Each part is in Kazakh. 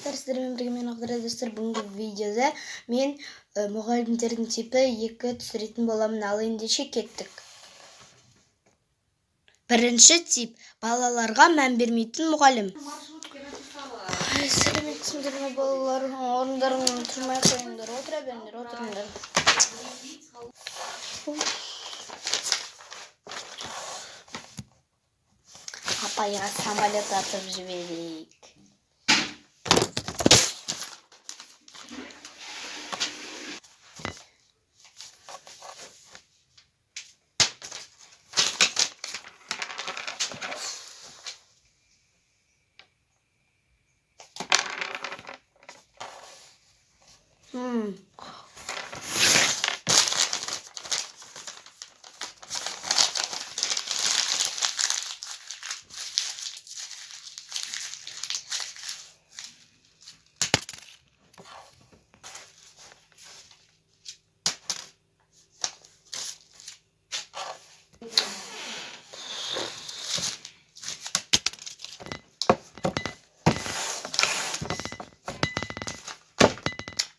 Достар, сіздермен бірге мен, Ақдара. Достар, бүгінгі видеода мен мұғалімдердің типі 2 түсіретін боламын. Ал ендеше кеттік. Бірінші тип – балаларға мән бермейтін мұғалім. Ай, сәлеметсіңдер ме, балалар? Орындарыңнан тұрмай қойыңдар, отыра беріңдер, отырыңдар. Апайға самолет атып жіберейік.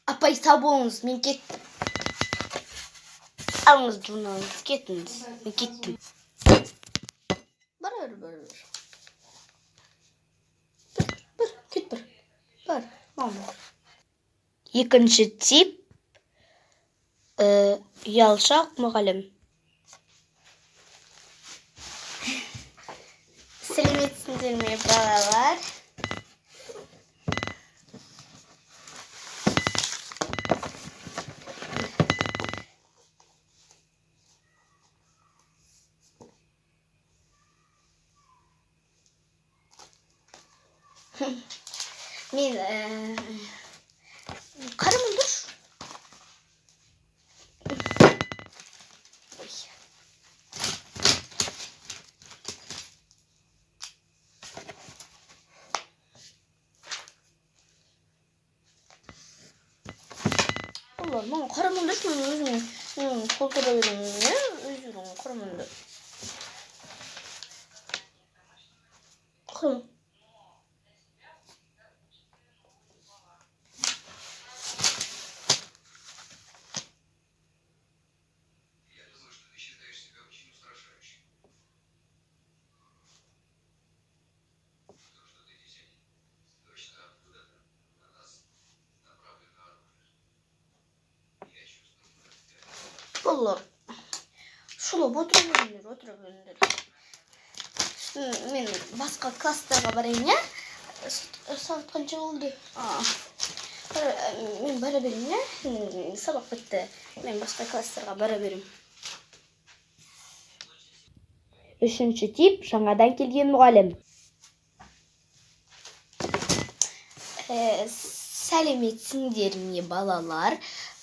Апай, сау болыңыз, мен кеттім. Алыңыз журналыңызды, кетіңіз. Мен кеттім. Бар, бар, бар, бар. Бір, бір, кет бір. Бар, мама. Екінші тип ұялшақ мұғалім. Сәлеметсіңдер ме, балалар? Мен қарамаңдаршы. Ой. Балалар, маған қарамаңдаршы, мен өзім мен толтыра беремін, иә? Өздерің қарамаңдар. Қарама. Я думаю, что ты считаешь себя очень устрашающей. То, что ты десятник, точно откуда-то на нас направлено оружие. Я чувствую, как тебя Балалар, шулап отыра беріңдер, отыра беріңдер. Мен басқа класстарға барайын, иә? Сағат қанша болды? А, мен бара берейін, иә? Сабақ бітті. Мен басқа класстарға бара беремін. Үшінші тип – жаңадан келген мұғалім. Сәлеметсіңдер ме, балалар?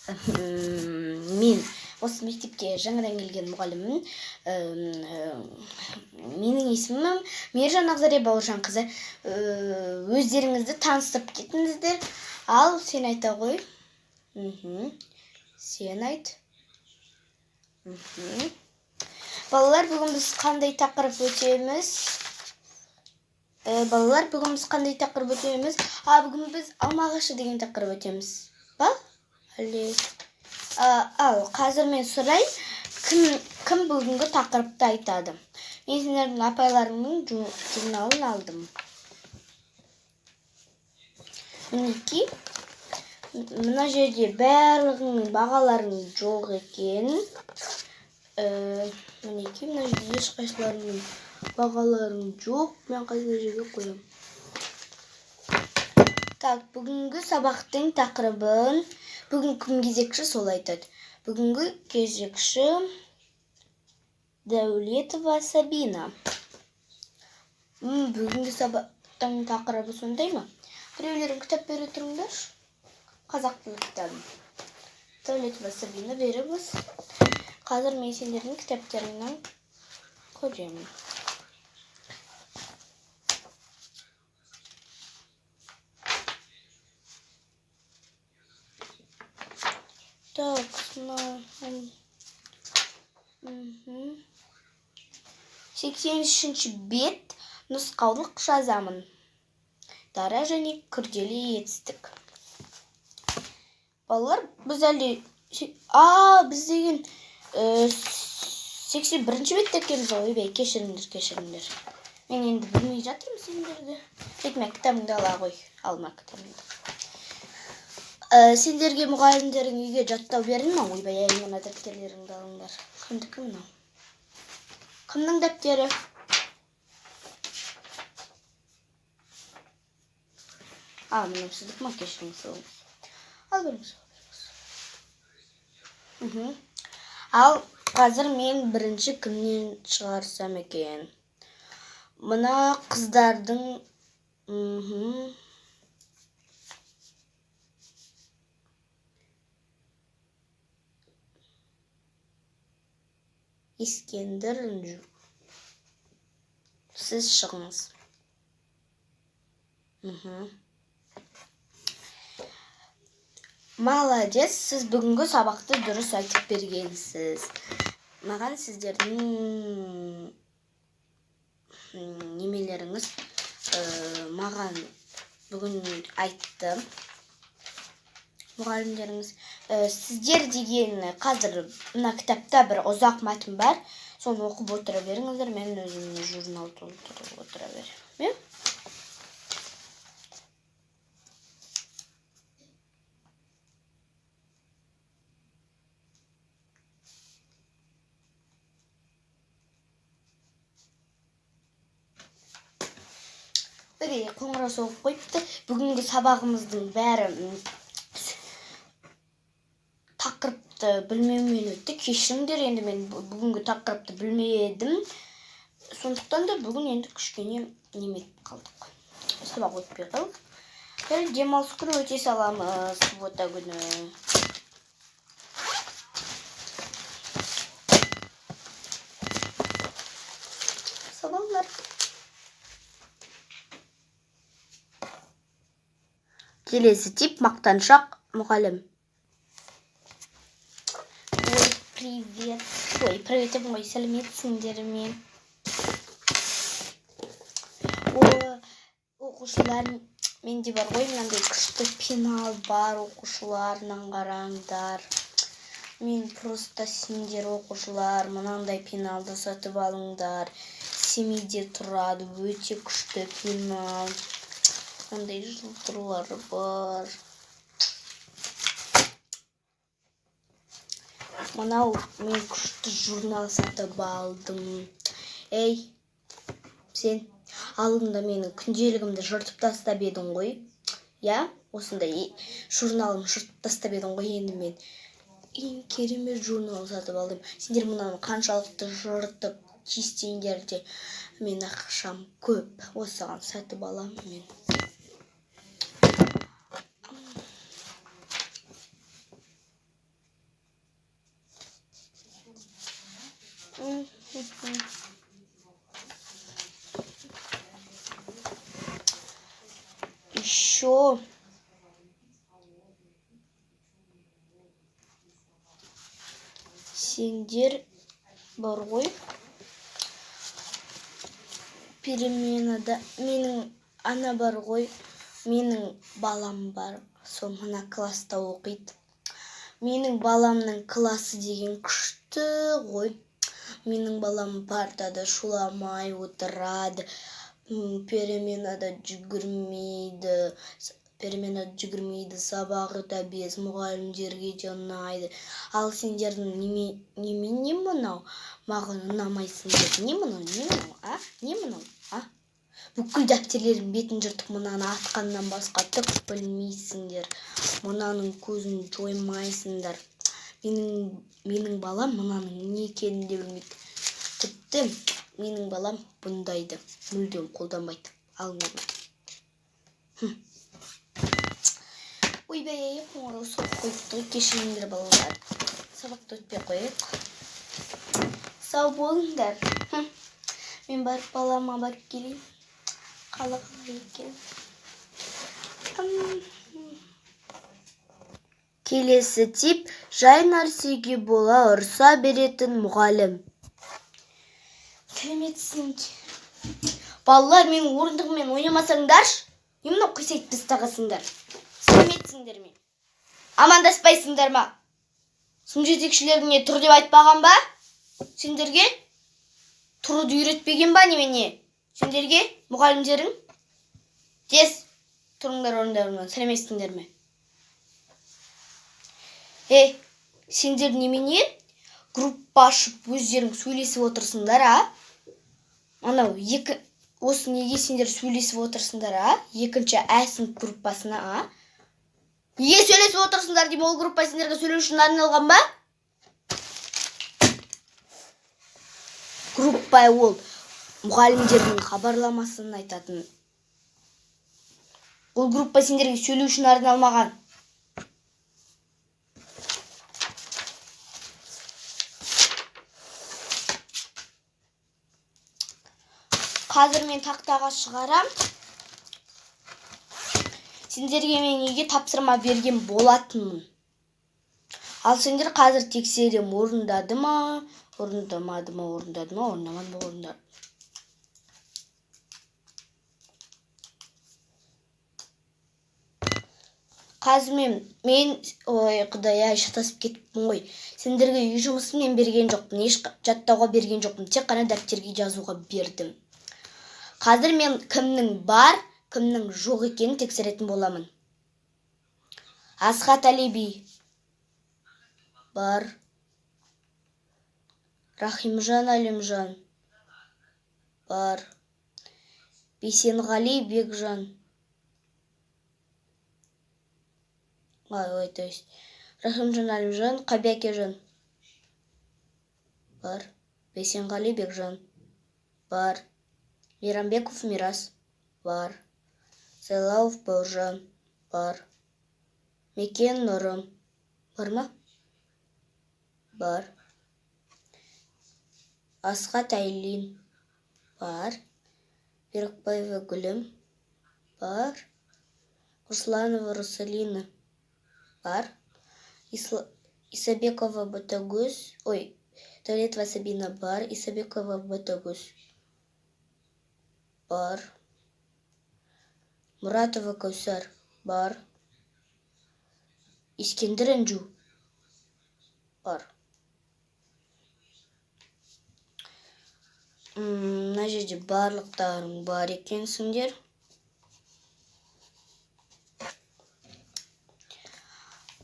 Мен осы мектепке жаңадан келген мұғаліммін. Менің есімім Мейіржан Ақзәре Бауыржанқызы. Өздеріңізді таныстырып кетіңіздер. Ал сен айта ғой. Сен айт. Балалар, бүгін біз қандай тақырып өтеміз? Балалар, бүгін біз қандай тақырып өтеміз? А, бүгін біз алма ағашы деген тақырып өтеміз. Ба? Әлде? Ал, қазір мен сұрайын, кім бүгінгі тақырыпты айтады? Мен сендердің апайларыңның журналын алдым. Мінекей, мына жерде барлығының бағаларың жоқ екен. Мінекей, мына жерде ешқайсыларының бағаларың жоқ. Мен қазір мына жерге қоямын. Так, бүгінгі сабақтың тақырыбын бүгін кім кезекші, сол айтады. Бүгінгі кезекші Дәулетова Сабина. Бүгінгі сабақтың тақырыбы сондай ма? Біреулерің кітап бере тұрыңдаршы. Қазақ тілі кітабын. Дәулетова Сабина, беріңіз. Қазір мен сендердің кітаптарыңнан көремін. Так, мынау. 83-бет, нұсқаулық жазамын. Дара және күрделі етістік. Балалар, біз әлі біз деген 81-ші бетте екенбіз ғой. Ойбай, кешіріңдер, кешіріңдер. Мен енді білмей жатырмын сендерді. Тек мына кітабыңды ала ғой. Алма кітабыңды. Сендерге мұғалімдерің үйге жаттау берді ме? Ойбай, әй, мына дәптерлеріңді алыңдар. Кімдікі мынау? Кімнің дәптері? Мынау сіздікі ма? Кешіріңіз, ал беріңіз, беріңіз. Ал қазір мен бірінші кімнен шығарсам екен? Мына қыздардың. Ескендір, сіз шығыңыз. Молодец, сіз бүгінгі сабақты дұрыс айтып бергенсіз. Маған сіздердің немелеріңіз маған бүгін айтты мұғалімдеріңіз. Сіздер деген қазір мына кітапта бір ұзақ мәтін бар, соны оқып отыра беріңіздер. Мен өзім журнал толтырып отыра беремін. Иә, қоңырау соғып қойыпты. Бүгінгі сабағымыздың бәрі тақырыпты білмеумен өтті. Кешіріңдер, енді мен бүгінгі тақырыпты білмедім. Сондықтан да бүгін енді кішкене неметіп қалдық. Сабақ өтпей қалдық. Енді демалыс күні өте саламыз, суббота күні. Сау. Келесі тип мақтаншақ мұғалім. Ой, привет. Ой, привет деп ғой, сәлеметсіңдер ме? О, оқушылар, менде бар ғой мынандай күшті пенал бар, оқушылар, мынаны қараңдар. Мен просто сендер, оқушылар, мынандай пеналды сатып алыңдар. Семейде тұрады, өте күшті пенал. Мынандай жылтырлары бар. Мынау мен күшті журнал сатып алдым. Ей, сен алдында менің күнделігімді жыртып тастап едің ғой. Я, осындай журналымды жыртып тастап едің ғой. Енді мен ең керемет журнал сатып алдым. Сендер мынаны қаншалықты жыртып киссеңдер де, мен ақшам көп, осыған сатып аламын мен. Еще сендер бар ғой переменада менің ана бар ғой, менің балам бар, сол мына класста оқиды. Менің баламның классы деген күшті ғой. Менің балам партада шуламай отырады, переменада жүгірмейді, переменада жүгірмейді, сабағы да без, мұғалімдерге де ұнайды. Ал сендердің немене мынау? Маған ұнамайсыңдар. Не мынау, не мынау, а? Не мынау, а? Бүкіл дәптерлердің бетін жыртып мынаны атқаннан басқа түк білмейсіңдер. Мынаның көзін жоймайсыңдар. Менің балам мынаның не екенін де білмейді. Тіпті менің балам бұндайды мүлдем қолданбайды. Алыңдар. Ойбай, қоңырау соғып қойыпты. Кешіріңдер, балалар. Сабақты өтпей қояйық. Сау болыңдар. Мен барып балама барып келейін. Қалы қалай екен. Келесі тип жай нәрсеге бола ұрса беретін мұғалім. Сәлеметсің. Балалар, менің орындығыммен ойнамасаңдаршы. Не мынау қисайтып тастағансыңдар? Сәлеметсіңдер ме? Амандаспайсыңдар ма? Сынып жетекшілерің не тұр деп айтпаған ба? Сендерге? Тұруды үйретпеген ба немене? Сендерге мұғалімдерің? Тез тұрыңдар орындарыңнан, сәлеметсіңдер ме? Ей, сендер немене группа ашып өздерің сөйлесіп отырсыңдар, а? Анау екі осы неге сендер сөйлесіп отырсыңдар, а? Екінші ә сынып группасына, а? Неге сөйлесіп отырсыңдар деймін, ол группа сендерге сөйлеу үшін арналған ба? Группа ол мұғалімдердің хабарламасын айтатын. Ол группа сендерге сөйлеу үшін арналмаған. Қазір мен тақтаға шығарам. Сендерге мен неге тапсырма берген болатынмын. Ал сендер қазір тексерем, орындады ма, орындамады ма, орындады ма, орындамады ма, орындады. Қазір мен ой, құдай-ай, шатасып кетіппін ғой. Сендерге үй жұмысын мен берген жоқпын, еш жаттауға берген жоқпын, тек қана дәптерге жазуға бердім. Қазір мен кімнің бар, кімнің жоқ екенін тексеретін боламын. Асхат Әлиби бар. Рахимжан Әлімжан бар. Бейсенғали Бекжан. Ой, то есть Рахимжан Әлімжан, Қабекежан бар. Бейсенғали Бекжан бар. Мейрамбеков Мирас бар. Сайлауов Бауыржан бар. Мекен Нұрым бар ма? Бар. Асхат Айлин бар. Берікбаева Гүлім бар. Русланова Русалина бар. Исабекова Ботагөз, ой, Дәулетова Сабина бар. Исабекова Ботагөз бар. Мұратова Кәусар бар. Искендір Інжу бар. Мына жерде барлықтарың бар екенсіңдер.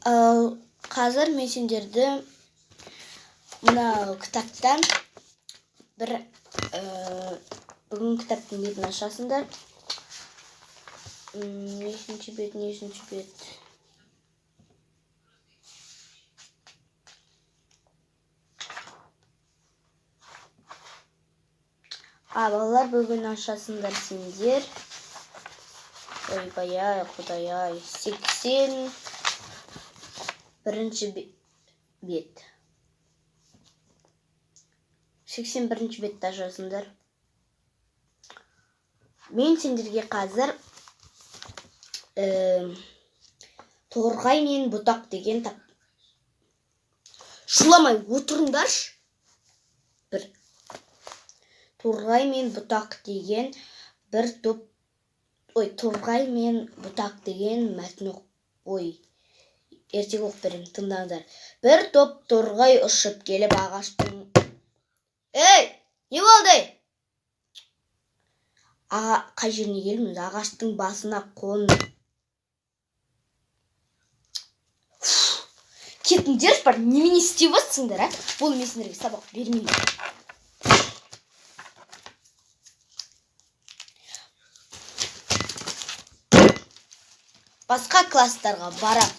Ал қазір мен сендерді мына кітаптан бір бүгін кітаптың бетін ашасыңдар. Нешінші бет, нешінші бет? Балалар, бүгін ашасыңдар сендер. Ойбай-ай, құдай-ай. 81-ші бет. 81-ші бетті ашасыңдар. Мен сендерге қазір торғай мен бұтақ деген тап. Шуламай отырыңдаршы. Бір. Торғай мен бұтақ деген бір топ, ой, торғай мен бұтақ деген мәтін оқып, ой, ертегі оқып беремін, тыңдаңдар. Бір топ торғай ұшып келіп ағаштың... Ей, не болды? Аға, қай жеріне келдім? Ағаштың басына қонды. Кетіңдерші бар, немене істеп отырсыңдар, а? Бұл мен сендерге сабақ бермеймін. Басқа класстарға барам.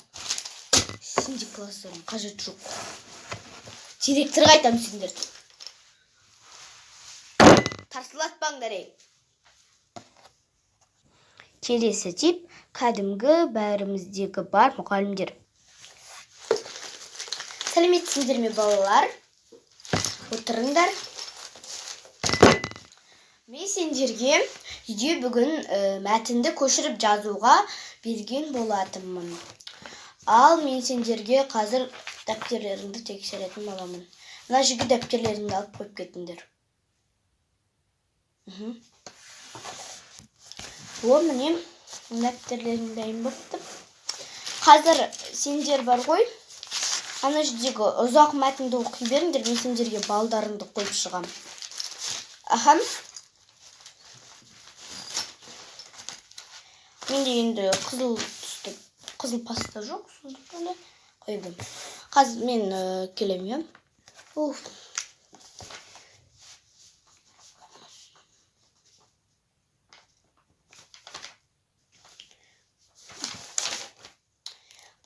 Сенде класстардың қажеті жоқ. Директорға айтамын сендерді. Тарсылатпаңдар, ей. Келесі тип кәдімгі бәріміздегі бар мұғалімдер. Сәлеметсіңдер ме, балалар? Отырыңдар. Мен сендерге үйде бүгін мәтінді көшіріп жазуға берген болатынмын. Ал мен сендерге қазір дәптерлеріңді тексеретін боламын. Мына жерге дәптерлеріңді алып қойып кетіңдер. О, міне Дәптерлерің дайын болыпты. Қазір сендер бар ғой, ана жердегі ұзақ мәтінді оқи беріңдер, мен сендерге балдарыңды қойып шығам. Аха. Менде енді қызыл түсті, қызыл паста жоқ, сондықтан да қойдым. Қазір мен келемін, иә? Уф.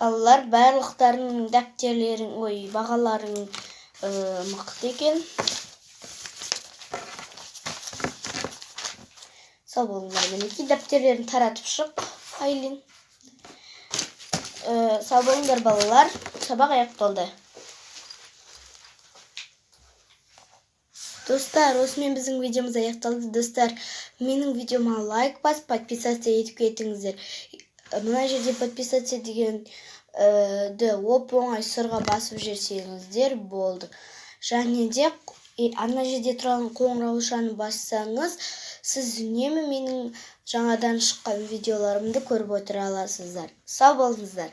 Балалар, барлықтарының дәптерлерің, ой, бағаларың мықты екен. Сау болыңдар. Мінекей, дәптерлерін таратып шық, Айлин. Сау болыңдар, балалар. Сабақ аяқталды. Достар, осымен біздің видеомыз аяқталды. Достар, менің видеома лайк басып, подписаться етіп кетіңіздер. Мына жерде подписаться деген ді оп-оңай сырға басып жіберсеңіздер болды. Және де ана жерде тұрған қоңыраушаны бассаңыз, сіз үнемі менің жаңадан шыққан видеоларымды көріп отыра аласыздар. Сау болыңыздар.